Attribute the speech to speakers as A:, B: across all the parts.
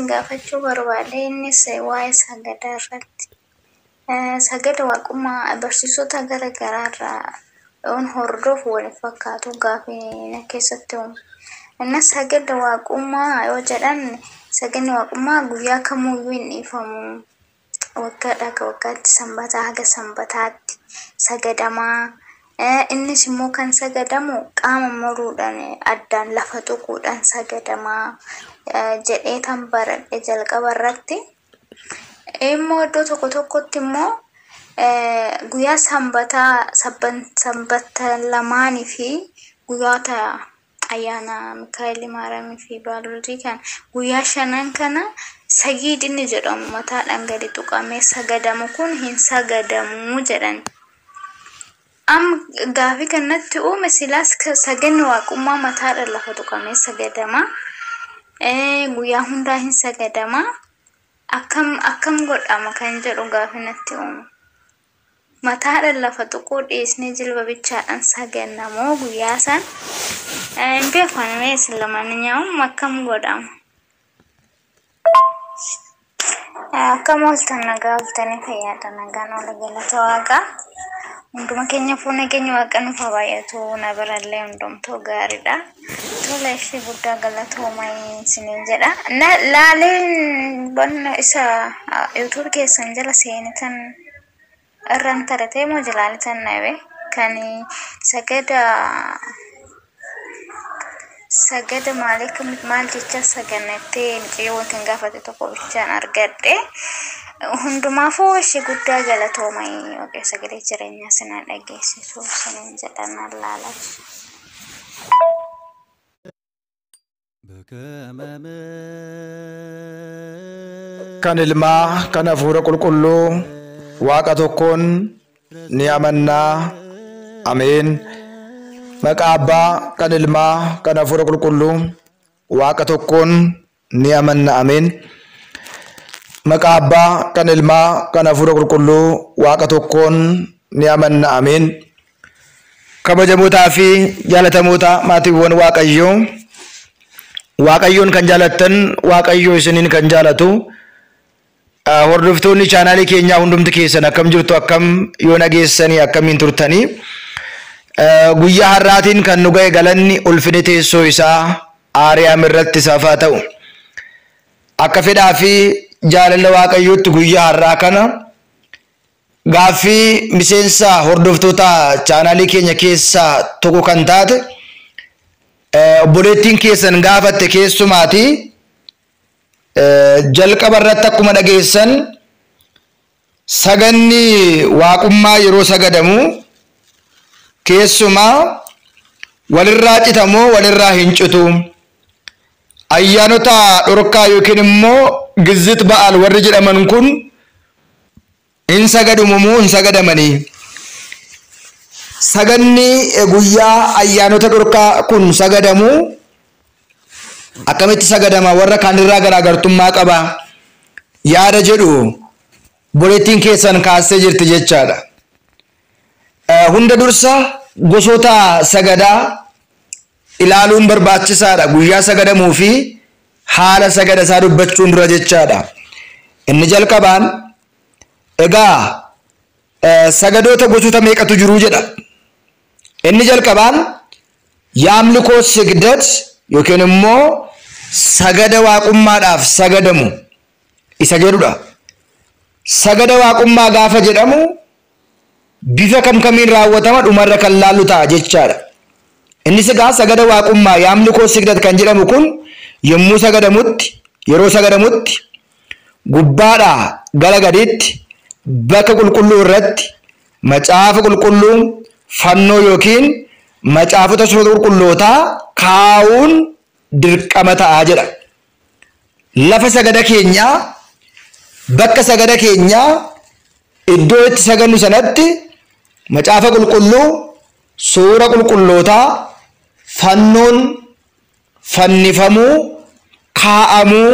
A: isin gaafachuu barbaade, innis waa'ee sagadaa irratti. Sagada waaqummaa barsiisota gara garaa irraa yoon hordofu wal fakkaatu gaafii na keessatti uume. Innis sagada waaqummaa yoo jedhan, sagadni waaqummaa guyyaa kamuyyuu hin dhiifamu. Waggaadhaa akka waggaatti, sanbataa haga sanbataatti sagadamaa. Innis immoo kan sagadamu qaama muruudhaan, addaan lafa tuquudhaan sagadamaa jedhee tan baradhe jalqaba irratti. Immoo iddoo tokko tokkotti immoo guyyaa sanbataa, sanbata lamaanii fi guyyoota ayyaana Mikaa'el Maaramii fi Baalolii kan guyyaa shanan kana sagiidinni jedhamu mataadhaan gadi tuqamee sagadamu kun hin sagadamu jedhan. Amma gaafii kanatti uume, silaas saganni waaqummaa mataadhaan lafa tuqamee sagadama. Guyyaa hundaa hin sagadama. Akkam akkam godhama kan jedhu gaafii natti uume. Mataadhaan lafa tuquu dhiisnee jilba bichaadhaan saganna moo guyyaa san? Hin beeku ani, mee isin lamaan nyaa'u akkam godhama? Akkam ooltan? Nagaa ooltanii? Fayyaadha? Nagaan oola, galata waaqaa. Hunduma keenya fuuna keenya waaqa nuuf haa baay'atu, na birallee hundumtuu gaariidha. Tola, ishee guddaa galatoomaa isiniin jedha. Na laaleen banna isa YouTube keessan jala seenitan irraan taratee moo jalaalitan dhabe kan sagada maalii maal jecha sagannettee mucayyoo kan gaafate tokko bichaan argadhe. Hundumaafuu ishee guddaa galatoomai, waaqayyo sagalee jireenyaa sinaa dhageessisu isiniin jedhan laala.
B: Kan ilmaa kan hafuura qulqulluu waaqa tokkoon ni amannaa. Ameen. Maqaa abbaa kan ilmaa kan hafuura qulqulluu waaqa tokkoon ni amanna. Ameen. Maqaa abbaa kan ilmaa kan hafuura qulqulluu waaqa tokkoon ni amanna. Ameen. Kabajamootaa fi jaallatamoota maatiiwwan Waaqayyoo, Waaqayyoon kan jaalattan, Waaqayyoo isiniin kan jaalatu, hordoftoonni chaanaalii keenyaa hundumti keessan akkam jirtu? Akkam yoo nageessanii? Akkamiin turtanii? Guyyaa har'aatiin kan nu ga'e galanni ulfini teessoo isaa Aariyaam irratti isaaf haa ta'u. Akka fedhaa fi jaalala Waaqayyootti guyyaa har'aa kana gaaffii miseensa hordoftoota chaanaalii keenya keessaa tokko kan taate obboleettiin keessan gaafatte, keessumaati jalqaba irratti akkuma dhageessan, saganni waaqummaa yeroo sagadamu keessumaa walirraa citamoo walirraa hin citu? Ayyaanota dhorkaa yookiin immoo gizzit ba'aal warri jedhaman kun hin sagadamu moo hin sagadamanii? Saganni guyyaa ayyaanota dhorkaa kun sagadamu akkamitti sagadama? Warra kaanirraa garaagartummaa qaba yaada jedhu obboleettiin keessan kaastee jirti jechaadha. Hunda dursa gosoota sagadaa ilaaluun barbaachisaadha. Guyyaa sagadamuu fi haala sagada isaa dubbachuun dura jechaadha. Inni jalqabaan egaa sagadoota gosoota meeqatu jiru jedha. Inni jalqabaan yaamlikoo sigdat yookiin immoo sagada waaqummaadhaaf sagadamu isa jedhudha. Sagada waaqummaa gaafa jedhamu bifa kam kamiin raawwatama dhumarra kan laallu ta'a jechaadha. Innis egaa sagada waaqummaa yaamlikoo sigdat kan jedhamu kun yommuu sagadamutti, yeroo sagadamutti gubbaadhaa gara gadiitti bakka qulqulluu irratti macaafa qulqulluu, fannoo yookiin macaafota suurota qulqullootaa kaa'uun dirqama ta'aa jedha. Lafa sagada keenyaa, bakka sagada keenyaa, iddoo itti sagannu sanatti macaafa qulqulluu, suura qulqullootaa, fannoon fannifamuu kaa'amuu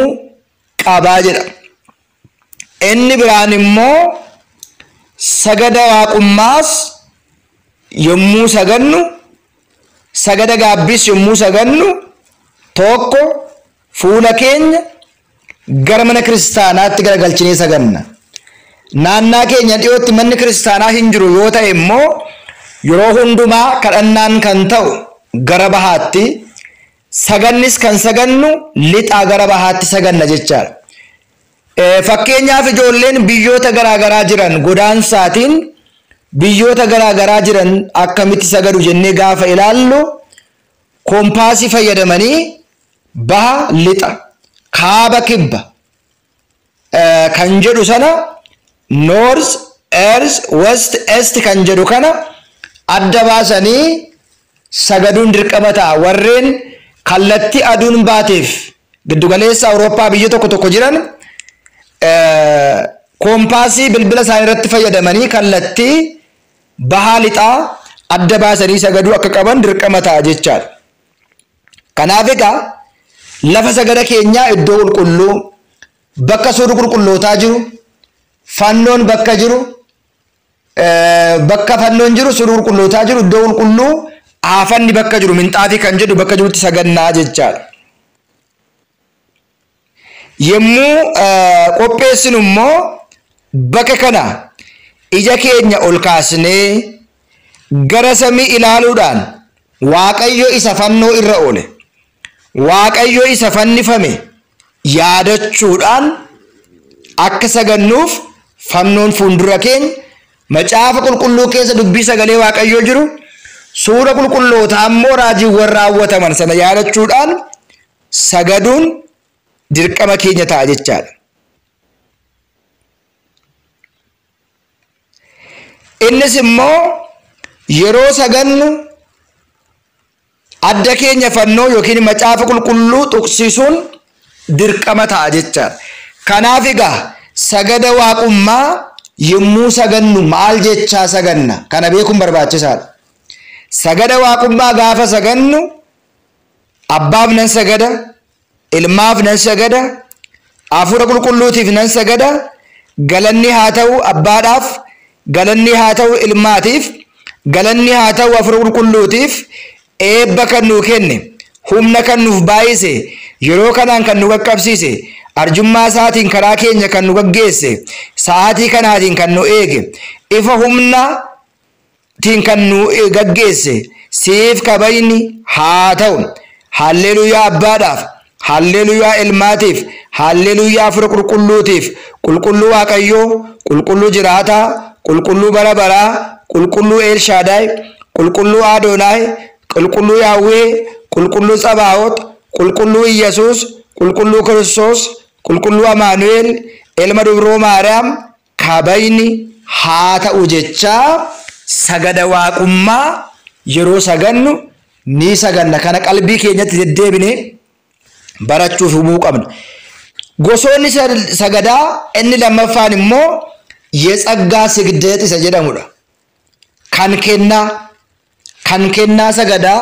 B: qabaa jedha. Inni biraan immoo sagada waaqummaas yommuu sagannu, sagada gaabbis yommuu sagannu, tokko fuula keenya gara mana kiristaanaatti garagalchinee saganna. Naannaa keenya dhiyootti manni kiristaanaa hin jiru yoo ta'e immoo yeroo hundumaa kadhannaan kan ta'u gara bahaatti, sagannis kan sagannu lixaa gara bahaatti saganna jechaadha. Fakkeenyaaf ijoolleen biyyoota garaagaraa jiran godaansaatiin biyyoota garaagaraa jiran akkamitti sagadu jennee gaafa ilaallu koompaasii fayyadamanii baha lixa kaaba kibba kan jedhu sana north earth west east kan jedhu kana adda baasanii sagaduun dirqama ta'a. Warreen kallattii aduun baateef giddugaleessa Awurooppaa biyya tokko tokko jiran koompaasii bilbila isaanii irratti fayyadamanii kallattii bahaa lixaa adda baasanii sagaduu akka qaban dirqama ta'a jechaadha. Kanaaf egaa lafa sagada keenyaa iddoo qulqulluu bakka suurri qulqullootaa jiru, fannoon bakka jiru, bakka fannoon jiru suurri qulqullootaa jiru iddoo qulqulluu aafanni bakka jiru minxaafii kan jedhu bakka jirutti sagannaa jechaadha. Yommuu qopheessinu immoo bakka kana ija keenya ol kaasnee gara samii ilaaluudhaan Waaqayyo isa fannoo irra oole, Waaqayyo isa fannifame yaadachuudhaan akka sagannuuf fannoon fuuldura keenya macaafa qulqulluu keessa dubbii sagalee Waaqayyoo jiru suura qulqullootaa immoo raajiiwwan raawwataman sana yaadachuudhaan sagaduun dirqama keenya ta'a jechaadha. Innis immoo yeroo sagannu adda keenya fannoo yookiin macaafa qulqulluu tuqsiisuun dirqama ta'a jechaadha. Kanaaf egaa sagada waaqummaa yommuu sagannu maal jechaa saganna? Kana beekuun barbaachisaadha. Sagada waaqummaa gaafa sagannu abbaaf nan sagada, ilmaaf nan sagada, hafuura qulqulluutiif nan sagada, galanni haa ta'u abbaadhaaf, galanni haa ta'u ilmaatiif, galanni haa ta'u hafuura qulqulluutiif, eebba kan nuu kenne, humna kan nuuf baay'ise, yeroo kanaan kan nu qaqqabsiise, arjummaa isaatiin karaa keenya kan nu gaggeesse, sa'aatii kanaatiin kan nu eege, ifa humnaatiin kan nu gaggeesse, siif kabajni haa ta'u. Halleluuyaa abbaadhaaf, halleluuyaa ilmaatiif, halleluuyaa hafuura qulqulluutiif, qulqulluu Waaqayyoo, qulqulluu jiraataa, qulqulluu bara baraa, qulqulluu Elshaadaay, qulqulluu Adoonaay, qulqulluu Yaawwee, qulqulluu Tsabaa'oot, qulqulluu Iyyasuus, qulqulluu Kiristoos, qulqulluu Amaanu'el, ilma dubroo Maariyaam kabajni haa ta'u jechaa sagada waaqummaa yeroo sagannu ni saganna. Kana qalbii keenyatti deddeebine barachuuf hubuu qabna. Gosoonni sagadaa inni lammaffaan immoo የጸጋ ስግደት isa jedhamudha. Kan kennaa sagadaa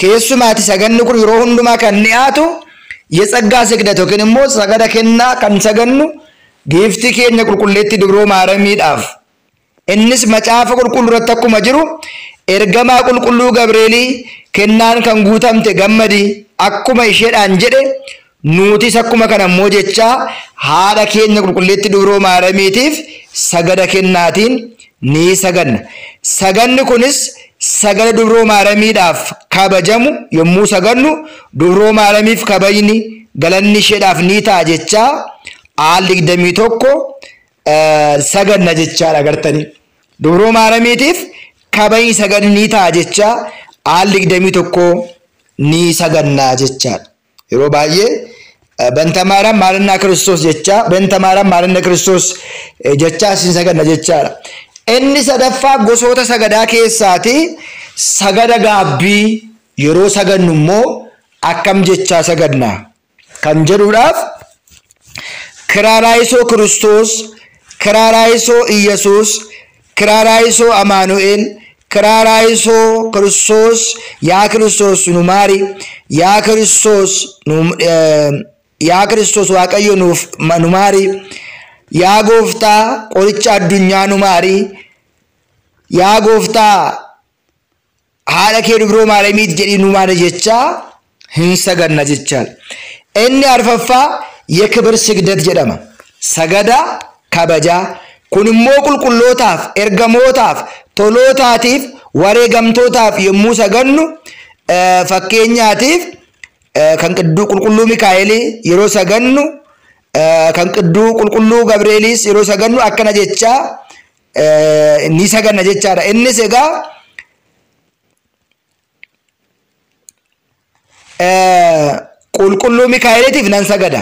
B: keessumaatti saganni kun yeroo hundumaa kan dhiyaatu የጸጋ ስግደት yookiin immoo sagada kennaa kan sagannu giiftii keenya qulqulleetti dubroo Maaramiidhaaf. Innis macaafa qulqulluu irratti akkuma jiru ergamaa qulqulluu Gabreelii kennaan kan guutamte gammadi akkuma isheedhaan jedhe nuutis akkuma kana immoo jechaa haadha keenya qulqulleetti dubroo Maaramiitiif sagada kennaatiin ni saganna. Saganni kunis sagada dubroo Maaramiidhaaf kabajamu yommuu sagannu dubroo Maaramiif kabajni galanni isheedhaaf ni ta'a jechaa al 21 saganna jechaadha agartanii. Dubroo Maaramiitiif kabajni saganni ni ta'a jechaa al 21 ni saganna jechaadha. Yeroo baay'ee በእንተ ማርያም ማረና ክርስቶስ jechaa በእንተ ማርያም ማረና ክርስቶስ jechaa sin saganna jechaadha. Inni sadaffaa gosoota sagadaa keessaati sagada gaabbii yeroo sagannu immoo akkam jechaa saganna kan jedhuudhaaf kiraaraayisoo Kiristoos, kiraaraayisoo Iyyasuus, kiraaraayisoo Amaanu'el, kiraaraayisoo Kiristoos, yaa Kiristoos nu maari, yaa Kiristoos nu yaa Kiristoos Waaqayyo nuuf nu maari, yaa Gooftaa qoricha addunyaa nu maari, yaa Gooftaa haadha kee dubroo Maaramiit jedhii nu maari jechaa hin saganna jechaadha. Inni arfaffaa የክብር ስግደት jedhama. Sagada kabajaa. Kun immoo qulqullootaaf, ergamootaaf, tolootaatiif, wareegamtootaaf yommuu sagannu, fakkeenyaatiif kan qidduu qulqulluu Mikaa'elii yeroo sagannu, kan qidduu qulqulluu Gabreeliis yeroo sagannu akkana jechaa ni saganna jechaadha. Innis egaa qulqulluu Mikaa'eliitiif nan sagada,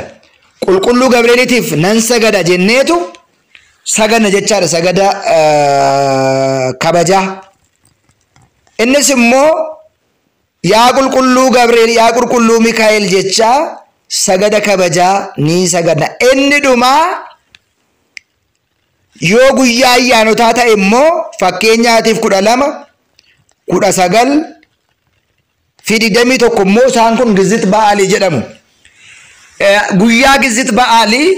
B: qulqulluu Gabreeliitiif nan sagada jenneetu saganna jechaadha. Sagada kabajaa. Innis immoo yaa qulqulluu Gabriel, yaa qulqulluu Mikaa'el jechaa sagada kabajaa ni saganna. Inni dhumaa yoo guyyaa ayyaanotaa ta'e immoo fakkeenyaatiif 12, 19 fi 21 immoo isaan kun gizit ba'aalii jedhamu. Guyyaa gizit ba'aalii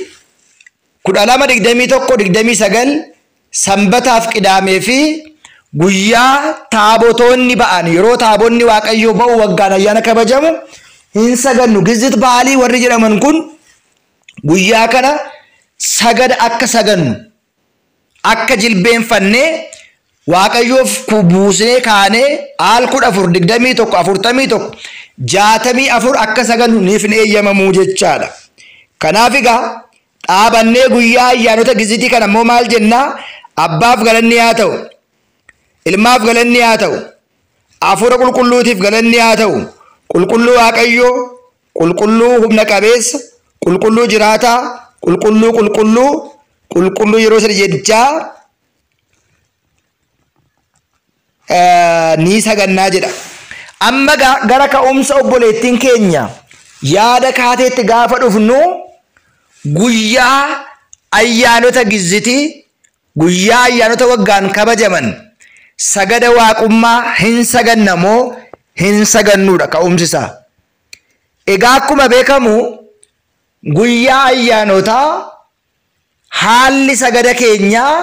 B: 12, 21, 29 sanbataaf qidaamee fi guyyaa taabotoonni ba'an, yeroo taabonni Waaqayyoo ba'u waggaan ayyaana kabajamu hin sagannu. Gizit ba'aalii warri jedhaman kun guyyaa kana sagada akka sagannu, akka jilbeenfannee Waaqayyoof buusnee kaanee aal 14, 21, 41, 64 akka sagannu niif hin eeyyamamuu jechaadha. Kanaaf egaa dhaabannee guyyaa ayyaanota gizitii kana immoo maal jennaa? Abbaaf galanni haa ta'u, ilmaaf galanni haa ta'u, hafuura qulqulluutiif galanni haa ta'u, qulqulluu Waaqayyoo, qulqulluu humna qabeessa, qulqulluu jiraataa, qulqulluu qulqulluu qulqulluu yeroo sadi jechaa ni sagannaa jedha. Amma gara ka'umsa obboleettiin keenya yaada kaateetti gaafa dhufnu, guyyaa ayyaanota gizitii, guyyaa ayyaanota waggaan kabajaman sagada waaqummaa hin saganna moo hin sagannuudha ka'umsi isaa. Egaa akkuma beekamu guyyaa ayyaanotaa haalli sagada keenyaa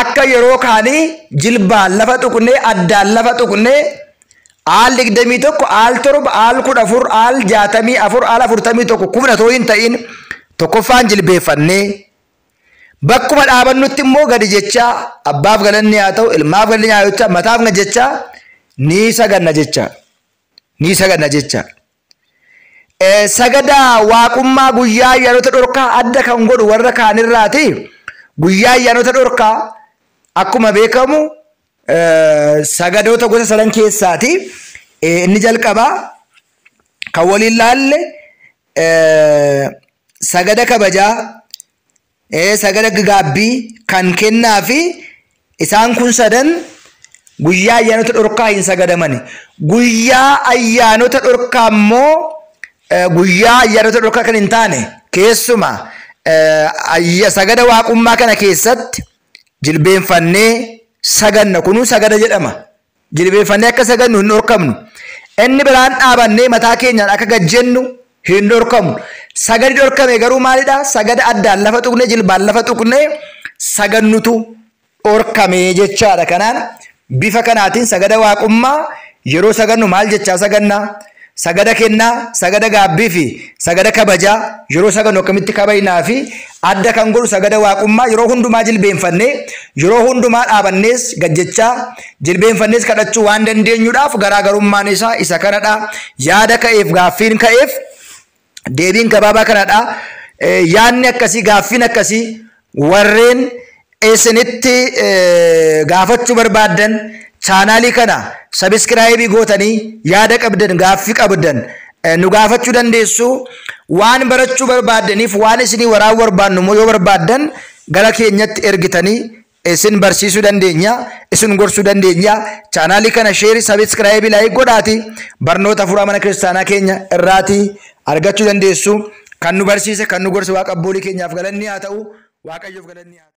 B: akka yeroo kaanii jilbaan lafa tuqnee, addaan lafa tuqnee aal 21, aal 7, aal 14, aal 64, aal 41 kufna otoo hin ta'in tokkoffaan jilbeeffannee bakkuma dhaabannutti immoo gadi jechaa abbaaf galanni haa ta'u, ilmaaf galanni haa ta'u, mataaf gad jechaa ni saganna jecha, ni saganna jecha. Sagada waaqummaa guyyaa ayyaanota dhorkaa adda kan godhu warra kaanirraati. Guyyaa ayyaanota dhorkaa akkuma beekamu sagadoota gosa sadan keessaati. Inni jalqabaa kan waliin laalle sagada kabajaa, sagada gaabbii kan kennaa fi isaan kun sadan guyyaa ayyaanota dhorkaa hin sagadamani. Guyyaa ayyaanota dhorkaa immoo guyyaa ayyaanota dhorkaa kan hin taane keessuma sagada waaqummaa kana keessatti jilbeenfannee saganna. Kunuu sagada jedhama. Jilbeenfannee akka sagannu hin dhorkamnu. Inni biraan dhaabannee mataa keenyaan akka gajjennu hin dhorkamnu. Sagadi dhorkame garuu maalidha? Sagada addaan lafa tuqnee, jilbaan lafa tuqnee sagannutu dhorkame jechaadha. Kanaan bifa kanaatiin sagada waaqummaa yeroo sagannu maal jechaa sagannaa? Sagada kennaa, sagada gaabbii fi sagada kabajaa yeroo sagannu akkamitti kabajnaa fi adda kan godhu sagada waaqummaa yeroo hundumaa jilbeenfannee, yeroo hundumaa dhaabannees gajjechaa, jilbeenfannees kadhachuu waan dandeenyuudhaaf garaagarummaan isaa isa kanadha. Yaada ka'eef, gaaffiin ka'eef deebiin gabaabaa kanadha. Yaadni akkasii, gaaffiin akkasii warreen isinitti gaafachuu barbaaddan chaanaalii kana sabiskiraayibii gootanii yaada qabdan, gaaffii qabdan nu gaafachuu dandeessu. Waan barachuu barbaaddaniif waan isinii waraabuu barbaannu immoo yoo barbaaddan gara keenyatti ergitanii isin barsiisuu dandeenya, isin gorsuu dandeenya. Chaanaalii kana sheerii, sabiskiraayibii, laayik godhaati barnoota hafuuraa mana kiristaanaa keenya irraatii argachuu dandeessu. Kan nu barsiise, kan nu gorse Waaqa abboolii keenyaaf galanni haa ta'u. Waaqayyoof galanni haa ta'u.